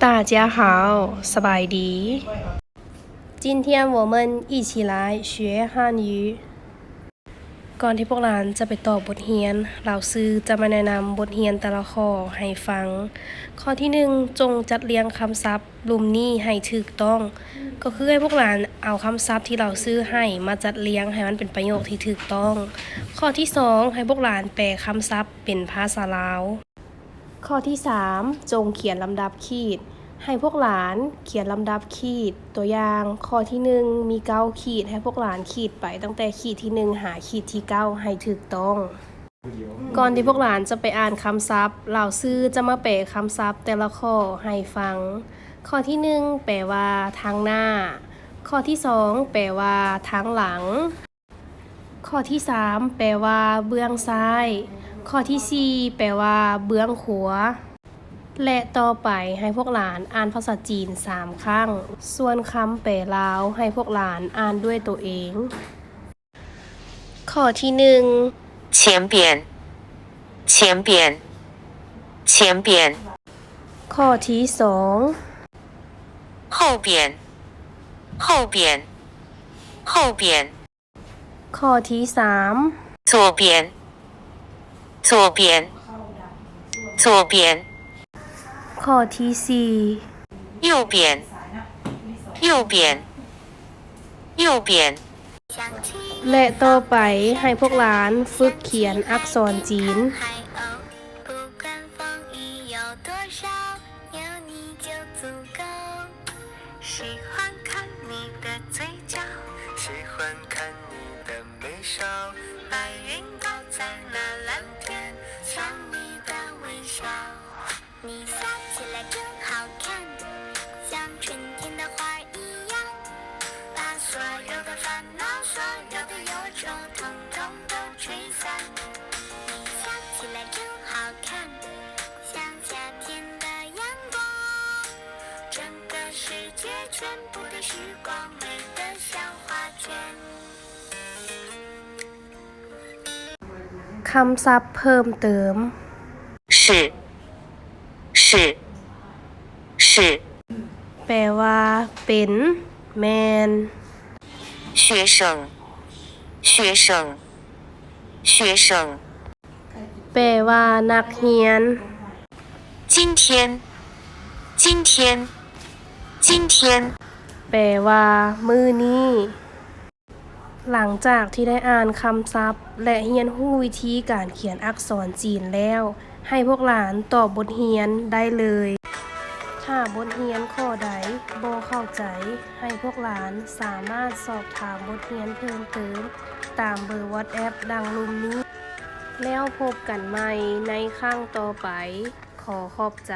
大家好 ສະບາຍດີ 今天我们一起来学汉语 ກ່ອນທີ່ພວກຫຼານຈະໄປຕອບບົດຮຽນ, ລາວຊື່ຈະມາແນະນຳບົດຮຽນແຕ່ລະຂໍ້ໃຫ້ຟັງ. ຂໍ້ທີໜຶ່ງ, ຈົ່ງຈັດລຽງຄຳສັບລຸ່ມນີ້ໃຫ້ຖືກຕ້ອງ. ກໍຄືໃຫ້ພວກຫຼານເອົາຄຳສັບທີ່ລາວຊື່ໃຫ້ມາຈັດລຽງໃຫ້ມັນເປັນປະໂຫຍກທີ່ຖືກຕ້ອງ. ຂໍ້ທີສອງ, ໃຫ້ພວກຫຼານແປຄຳສັບເປັນພາສາລາວ. ຂໍ້ທີສາມ, ຈົ່ງຂຽນລຳດັບຂີດ. ໃຫ້ພວກຫຼານຂຽນລຳດັບຂີດ. ຕົວຢ່າງ, ຂໍ້ທີໜຶ່ງ ມີເກົ້າຂີດ, ໃຫ້ພວກຫຼານຂີດໄປຕັ້ງແຕ່ຂີດທີໜຶ່ງຫາຂີດທີເກົ້າໃຫ້ຖືກຕ້ອງ. ກ່ອນທີ່ພວກຫຼານຈະໄປອ່ານຄຳສັບ, ລາວຊື່ຈະມາແປຄຳສັບແຕ່ລະຂໍ້ໃຫ້ຟັງ. ຂໍ້ທີໜຶ່ງ ແປວ່າທາງໜ້າ. ຂໍ້ທີສອງ ແປວ່າທາງຫຼັງ. ຂໍ້ທີສາມ ແປວ່າເບື້ອງຊ້າຍ. ຂໍ້ທີສີ່ ແປວ່າເບື້ອງຂວາ. ແລະ ຕໍ່ໄປໃຫ້ພວກຫຼານອ່ານພາສາຈີນສາມຄັ້ງ, ສ່ວນຄຳແປລາວໃຫ້ພວກຫຼານອ່ານດ້ວຍໂຕເອງ. ຂໍ້ທີໜຶ່ງ 前边 前边 前边 ຂໍ້ທີສອງ 后边 后边 后边 ຂໍ້ທີສາມ 左边 左边 左边 ຂໍ້ທີສີ່ 右边 右边 右边 ແລະ ຕໍ່ໄປໃຫ້ພວກຫຼານຝຶກຂຽນອັກສອນຈີນ. 喜欢看你的嘴角，喜欢看你的眉梢，白云倒在那蓝天，想你的微笑。你笑起来真好看，像春天的花儿一样，把所有的烦恼，所有的忧愁，统统都吹散。你笑起来真好看，像夏天的阳光，整个世界全部的时光美得像画卷。 ຄຳສັບເພີ່ມເຕີມ 是 是 是 ແປວ່າເປັນ, ແມ່ນ. 学生 学生 学生 ແປວ່ານັກຮຽນ. 今天 今天 今天 ແປວ່າມື້ນີ້. ຫຼັງຈາກທີ່ໄດ້ອ່ານຄຳສັບ ແລະ ຮຽນຮູ້ວິທີການຂຽນອັກສອນຈີນແລ້ວ, ໃຫ້ພວກຫຼານຕອບບົດຮຽນໄດ້ເລີຍ. ຖ້າບົດຮຽນຂໍ້ໃດບໍ່ເຂົ້າໃຈ, ໃຫ້ພວກຫຼານສາມາດສອບຖາມບົດຮຽນເພີ່ມເຕີມຕາມເບີວັອດແອັບດັ່ງລຸ່ມນີ້. ແລ້ວພົບກັນໃໝ່ໃນຄັ້ງຕໍ່ໄປ. ຂໍຂອບໃຈ.